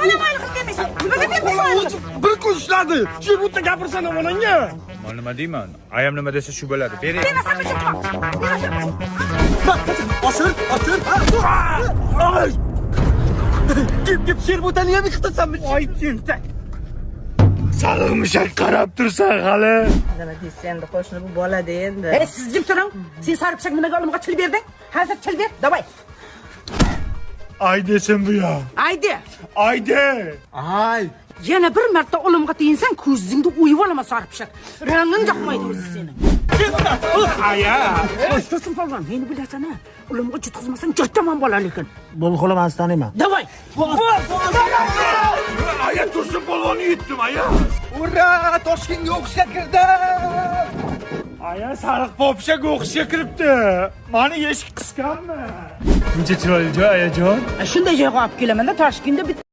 Xola qilganmaysan. Nimaga bermaysan? O'zi bir kun ishladi. Sherbuta gapirsana onangga. Man nima deyman? Ayam nima desa shu bo'ladi. Bering. Bermasanmi, chiqma. Bermasanmi? Oshir, oshir. Ay! Kim kim sherbutani ham yiqitasanmi? Voy tentak. Sariq mushak qarab tursan hali. Nima deysiz endi, qo'shni, bu bolada endi. Ey, siz jim turing. Sen sariq pishak nimaga olimga chil berding? Hozir chil ber. Давай. Ay desin bu ya. Aydi. Aydi. Ay. Yana bir marta olimga teginsang, ko'zingni o'yib olaman, sariq pishak. Ranging yoqmaydi o'zi seni. Aya. To'sin polvon, meni bilasan ha. Ulimga jutqizmasang, jattamon bola lekin. Bo'ldi xola, man sizni taniyman. Давай. Aya, Tursun polvonni yutdim, aya. Ura, Toshkentga o'qishga kirdim. Aya, sariq popshak o'qishga kiribdi. Mani eshik qisqanmi? Buncha chiroyli joy, ayajon. Shunday joyga olib kelaman-da, Toshkentda bitta